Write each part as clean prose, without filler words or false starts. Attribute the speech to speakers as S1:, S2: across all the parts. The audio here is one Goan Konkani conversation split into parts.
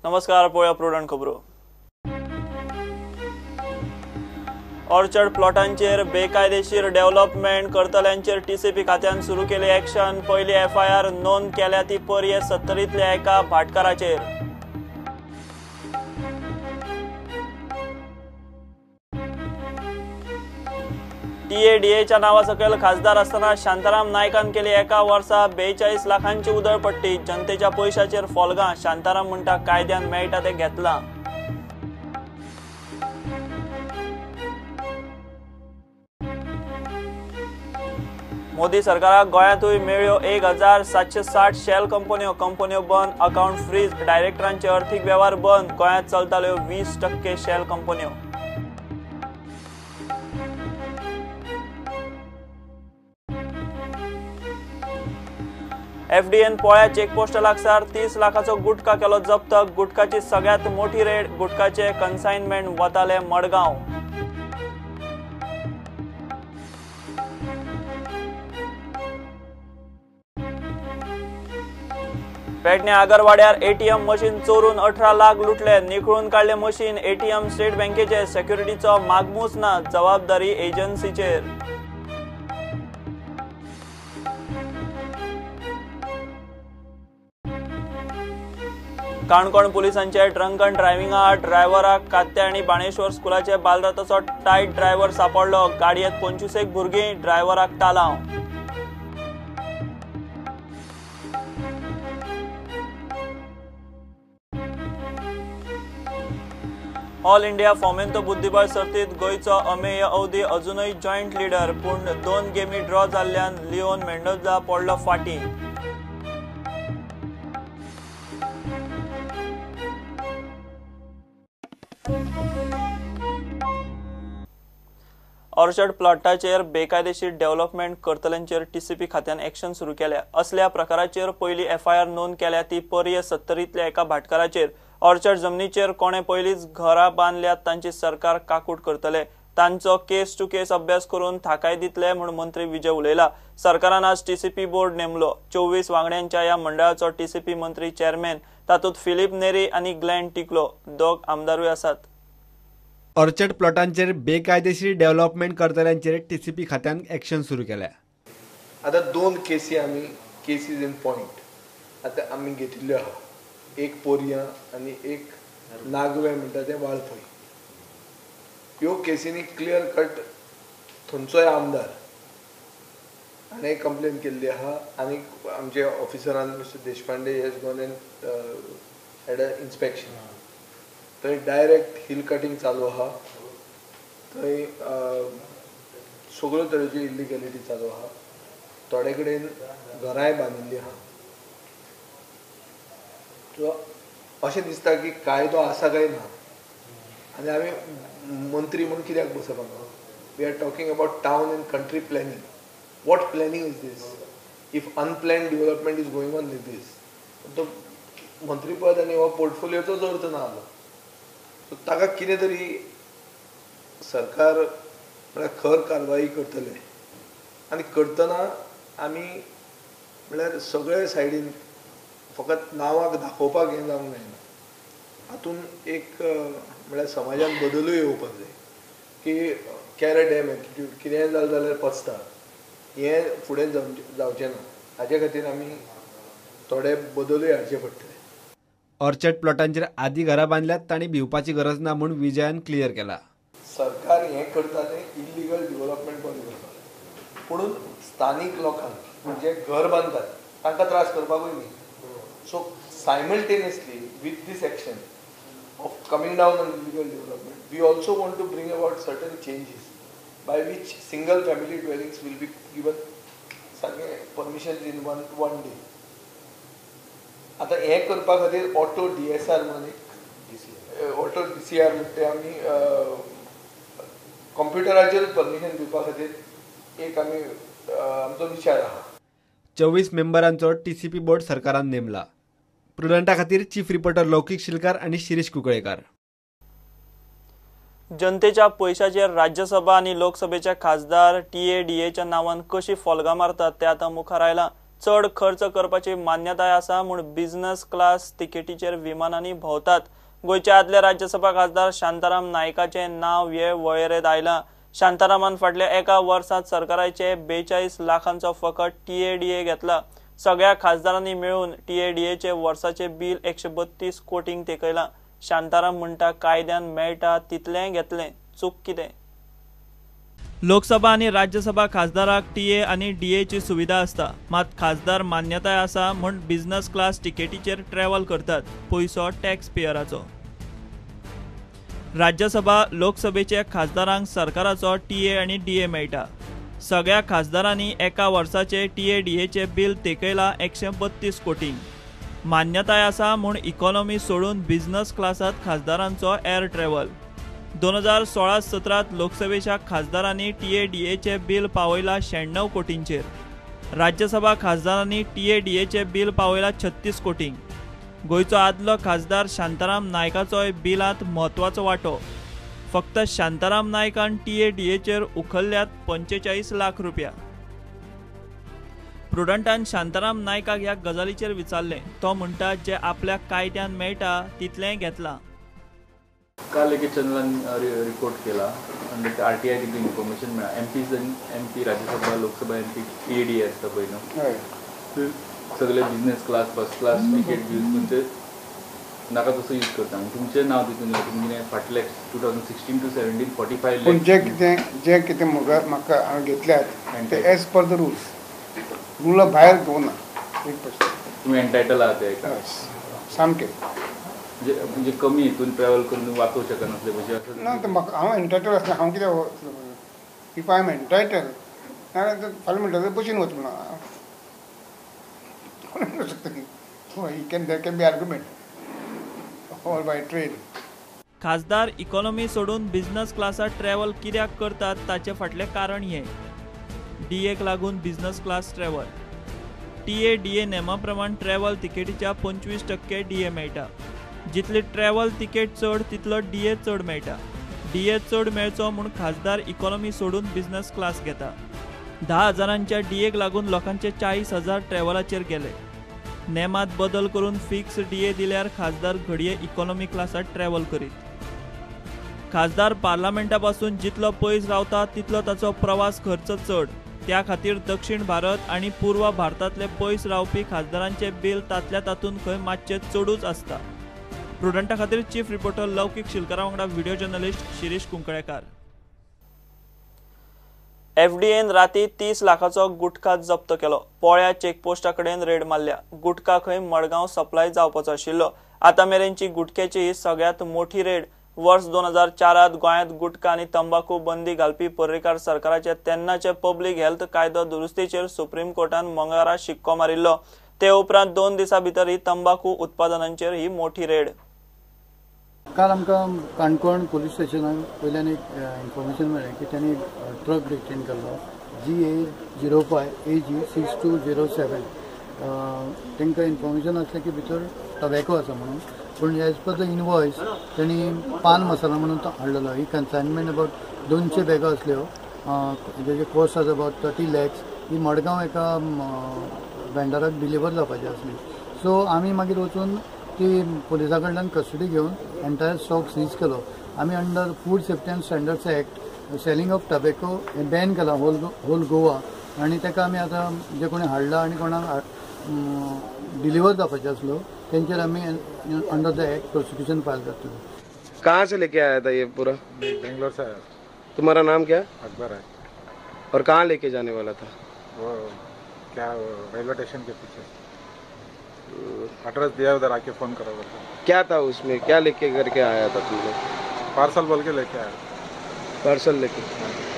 S1: नमस्कार, पळोवया प्रुडंट खबरो. ऑर्चर्ड प्लॉटांचेर बेकायदेशीर डेव्हलपमेंट करतल्यांचेर टीसीपी खात्यान सुरू केली ऍक्शन. पयली एफआयआर नोंद केल्या ती पर्ये 70तल्या एका भाटकाराचेर. टीएडीएच्या नावा सकयल खासदार असताना शांताराम नायकान केली एका वर्सा 42 लाखांची उधळपट्टी. जनतेच्या पैशाचेर फोलगां. शांताराम म्हणटा कायद्यान मेळटा ते घेतला. मोदी सरकाराक गोंयांतूय मेळ्ळ्यो 1760 शेल कंपन्यो. कंपन्यो बंद, अकाउंट फ्रीज, डायरेक्टरांचे अर्थीक वेव्हार बंद. गोंयांत चलताल्यो 20% शेल कंपन्यो. एफडीएन पोळ्या चेकपोस्ट लागसार 30 लाखाचो गुटखा केलो जप्त. गुटखाची सगळ्यात मोठी रेड. गुटखाचे कन्साइनमेंट वताले मडगांव. पेडणे आगरवाड्यार एटीएम मशीन चोरून 18 लाख लुटले. निखळून काडले मशीन. एटीएम स्टेट बँकेचे सेक्युरिटीचो मागमूस ना, जबाबदारी एजन्सीचेर. काणकोण पुलिसांचे ड्रंकन ड्रायव्हिंगा आड ड्रायव्हराक कात्या आनी बाणेश्वर स्कुलाचे बालरथाचो टायट ड्रायव्हर सापडलो. गाडयेंत 25 भुरगीं, ड्रायव्हराक तालांव. ऑल इंडिया फोमेंतो बुद्धिबळ सर्तीत गोंयचो अमेय अवधी अजूनय जॉयंट लिडर, पूण 2 गेमी ड्रॉ जाल्ल्यान लिओन मेंडोजा पडलो फाटीं. ऑर्चर्ड प्लॉटाचेर बेकायदेशीर डेव्हलपमेंट करतल्यांचेर टीसीपी खात्यान ऍक्शन सुरू केल्या. असल्या प्रकाराचेर पयली एफआयआर नोंद केल्या ती पर्ये 70तल्या एका भाटकाराचेर. ऑर्चर्ड जमनीचेर कोणे पयलींच घरां बांदल्यात तांची सरकार काकूट करतले, तांचो केस टू केस अभ्यास करून थाकाय दितले म्हूण मंत्री विजय उलयला. सरकारान आज टीसीपी बोर्ड नेमलो. 24 वांगड्यांच्या ह्या मंडळाचो टीसीपी मंत्री चेअरमॅन, तातूंत फिलीप नेरी आनी ग्लॅन टिकलो दोग आमदारूय आसात.
S2: ऑर्चर्ड प्लॉटांचेर बेकायदेशीर डेव्हलपमेंट करतल्यांचेर टीसीपी खात्यान ऍक्शन सुरू केल्या.
S3: आता 2 केसी आमी केसीज इन पॉयंट आता आमी घेतिल्ल्यो आहा. एक पोरया आनी एक नागवे म्हणटा तें वाळपय. ह्यो केसींनी क्लियर कट थंयचोय आमदार हाणें कंप्लेन केल्ली आहा आनी आमचे ऑफिसरान mister Deshpande has gone and had a inspection. थंय डायरेक्ट हिल कटिंग चालू आहा, थंय सगळ्यो तरेच्यो इल्लिगॅलिटी चालू आहा, थोडे कडेन घरांय बांदिल्लीं आहा. सो अशें दिसता की कायदो आसा काय ना आनी आमी मंत्री म्हूण कित्याक बसप हांगा. We are talking about town and country planning. What planning is this if unplanned development is going on like this? तो मंत्रीपद आनी हो पोर्टफोलियोचोच अर्थ ना जालो. सो ताका कितें तरी सरकार म्हळ्यार खर कारवाई करतले आनी करतना आमी म्हळ्यार सगळे सायडीन फकत नांवाक दाखोवपाक हें जावंक जायना. हातूंत एक म्हळ्यार समाजान बदलूय येवपाक जाय की कॅर अ डॅम एटिट्यूड, कितेंय जालें जाल्यार पचता, हें फुडें जावचें ना. हाजे खातीर आमी थोडे बदलूय हाडचे पडटले.
S2: ऑर्चर्ड प्लॉटांचेर आदी घरां बांदल्यात तांणी भिवपाची गरज ना म्हूण विजयान क्लियर केला.
S3: सरकार हें करता तें इल्लिगल डिवलपमेंट बंद करता, पुणून स्थानीक लोकांक जे घर बांदतात तांकां त्रास करपाकूय न्ही. So simultaneously with this action of coming down on illegal development, we also want to bring about certain changes by which single family dwellings will be given permissions in one day. आतां हें करपा खातीर ऑटो डीएसआर म्हणून एक ऑटो डीसीआर म्हणटा ते आमी कंप्युटराचेर परमिशन दिवपा खातीर एक आमी आमचो विचार आहा.
S2: 24 मेंबरांचो टीसीपी बोर्ड सरकारान नेमला. प्रुडंटा खातीर चीफ रिपोर्टर लौकिक शिलकार आनी शिरीष कुंकळेकार.
S1: जनतेच्या पैशाचेर राज्यसभा आनी लोकसभेचे खासदार टीएडीएच्या नांवान कशी फोलगां मारतात ते आतां मुखार आयलां. चड खर्च करपाची मान्यताय आसा म्हूण बिझनस क्लास तिकेटीचेर विमानांनी भोंवतात. गोंयचे आदले राज्यसभा खासदार शांताराम नायकाचें नांव हे वळेरेंत आयलां. शांतारामान फाटल्या एका वर्सांत सरकाराचे 42 लाखांचो फकत टीएडीए घेतला. सगळ्या खासदारांनी मेळून टीएडीएचे वर्साचे बिल 132 कोटींक तेकयलां. शांताराम म्हणटा कायद्यान मेळटा तितलेंय घेतलें, चूक कितें? लोकसभा आनी राज्यसभा खासदाराक टीए आनी डीएची सुविधा आसता, मात खासदार मान्यताय आसा म्हूण बिझनस क्लास तिकेटीचेर ट्रॅव्हल करतात, पयसो टॅक्स पेयराचो. राज्यसभा लोकसभेच्या खासदारांक सरकाराचो टीए आनी डीए मेळटा. सगळ्या खासदारांनी एका वर्साचे टीए डीएचे बिल तेकयला 132 कोटींक. मान्यताय आसा म्हूण इकॉनॉमी सोडून बिझनस क्लासांत खासदारांचो एअर ट्रॅव्हल. 2016-17 लोकसभेच्या खासदारांनी टीएडीएचे बिल पावयला 96 कोटींचेर. राज्यसभा खासदारांनी टीएडीएचे बिल पावयला 36 कोटींक. गोंयचो आदलो खासदार शांताराम नायकाचोय बिलांत म्हत्वाचो वांटो. फक्त शांताराम नायकान टीएडीएचेर उखल्ल्यात 45 लाख रुपया. प्रुडंटान शांताराम नायकाक ह्या गजालीचेर विचारलें, तो म्हणटा जे आपल्या कायद्यान मेळटा तितलेंय घेतलां.
S4: काल एके चॅनलान रिपोर्ट केला आनी आरटीआय तितली इन्फॉर्मेशन मेळ्ळा. MPs MP Rajya Sabha Lok Sabha MP TADA आसता पळय न्हू, सगळे business class first class ticket use करून ते नाका तसो यूज करता. आनी तुमचें नांव तितून तुमचें फाटले 2016 to 17 45 lakh.
S5: जे कितें जे कितें म्हाका हांवें घेतल्यात ते एज पर the rules, रुला भायर घेवना एक पर्संट.
S4: तुमी एन्टायटल आहा ते
S5: सामकें
S4: म्हणजे कमी हितून ट्रॅव्हल करून वाचोवंक शकनासले पयशे
S5: ना. म्हाका हांव एन्टायटल आसलें, हांव कित्याक if I am entitle नाजाल्यार फाल्यां म्हणटा बशीन वच म्हणून म्हणूंक शकता की can there can be argument or by train.
S1: खासदार इकॉनॉमी सोडून बिझनस क्लासांत ट्रॅव्हल कित्याक करतात ताचे फाटलें कारण हें. डीएक लागून business class travel. TA DA नेमा प्रमाण ट्रॅव्हल तिकेटीच्या 25% डीए मेळटा. जितली ट्रॅव्हल तिकेट चड तितलो डीए चड मेळटा. डीए चड मेळचो म्हूण खासदार इकॉनॉमी सोडून बिझनस क्लास घेता. 10 हजारांच्या डीएक लागून लोकांचे 40,000 ट्रॅव्हलाचेर गेले. नेमात बदल करून फिक्स डीए दिल्यार खासदार घडये इकॉनॉमी क्लासांत ट्रॅव्हल करीत. खासदार पार्लमेंटा पासून जितलो पयस रावता तितलो ताचो प्रवास खर्च चड. त्या खातीर दक्षिण भारत आनी पूर्व भारतांतले पयस रावपी खासदारांचे बिल तांतल्या तातूंत खंय मातशें चडूच आसता. प्रुडंटा खातीर चीफ रिपोर्टर लौकीक शिलकरा वांगडा video journalist Shirish Kunkalekar. FDN राती 30 लाखाचो गुटखा जप्त केलो. पोळ्या चेकपोस्टा कडेन रेड मारल्या. गुटखा खंय मडगांव सप्लाय जावपाचो आशिल्लो. आतां मेरेनची गुटख्याची ही सगळ्यांत मोठी रेड. वर्स 2004 गोंयांत गुटखा आनी तंबाखू बंदी घालपी पर्रीकार सरकाराचे तेन्नाचे पब्लीक हेल्थ कायदो दुरुस्तीचेर सुप्रीम कोर्टान मंगळारा शिक्को मारिल्लो. ते उपरांत 2 दिसां भितर ही तंबाखू उत्पादनांचेर ही मोठी रेड.
S6: काल आमकां काणकोण पुलीस स्टेशनाक वयल्यान एक इन्फॉर्मेशन मेळ्ळें की तांणी ट्रक डिटेन केल्लो GA 05 AG 6207. तांकां इन्फॉर्मेशन आसलें की भितर टोबॅको आसा म्हणून, पूण एज पर the invoice तांणी पान मसाला म्हणून तो हाडलेलो. ही कन्सायनमेंट अबावट 200 बॅगां आसल्यो, जेजे कॉस्ट आसा अबावट 30 लॅक्स. ही मडगांव एका वेंडराक डिलिव्हर जावपाची आसली. सो आमी मागीर वचून ती पुलिसा कडल्यान कस्टडी घेवन एंटायर स्टॉक सीज केलो. आमी under food safety and standards act selling of tobacco हें बॅन केलां होल गोवा, आनी ताका आमी आतां जे कोणी हाडला आनी कोणाक डिलिव्हर जावपाचें आसलो तेंचेर आमी under the act prosecution file करतले.
S7: कहाँ से लेके आया था ये पूरा?
S8: बेंगलोर से आया।
S7: तुम्हारा नाम क्या?
S8: अकबर है।
S7: और कहाँ लेके जाने वाला था?
S8: वो क्या रेलवे स्टेशन के पीछे एड्रेस दिया, उधर आके फोन करो बोलते।
S7: क्या था उसमें, क्या लेके करके आया था तुम लोग?
S8: पार्सल बोल के लेके आया।
S7: पार्सल लेके?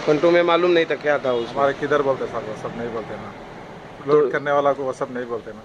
S7: पर तुम्हें मालूम नहीं था क्या था उसमें?
S8: हमारे किधर बोलते सर, वो सब नहीं बोलते ना, लोड करने वाला को वो सब नहीं बोलते ना।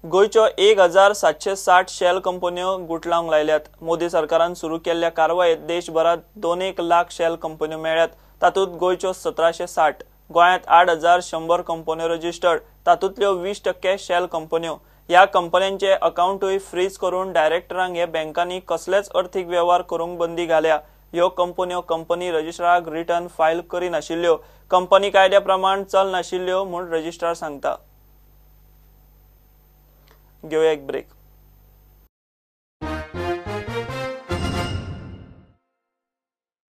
S1: गोंयच्यो 1760 शेल कंपन्यो गुटलावंक लायल्यात. मोदी सरकारान सुरू केल्ल्या कारवायेत देशभरात 2.5 लाख शेल कंपन्यो मेळ्ळ्यात. तातूंत गोंयच्यो 1760. गोंयांत 8100 कंपन्यो रजिस्टर्ड, तातूंतल्यो 20% शेल कंपन्यो. ह्या कंपन्यांचे अकाउंटूय फ्रीज करून डायरेक्टरांक हे बँकांनी कसलेच अर्थीक वेव्हार करूंक बंदी घाल्या. ह्यो कंपन्यो कंपनी रजिस्ट्राराक रिटर्न फायल करिनाशिल्ल्यो. कंपनी कायद्या प्रमाण चलनाशिल्ल्यो म्हूण रजिस्ट्रार सांगता. घेवया एक ब्रेक.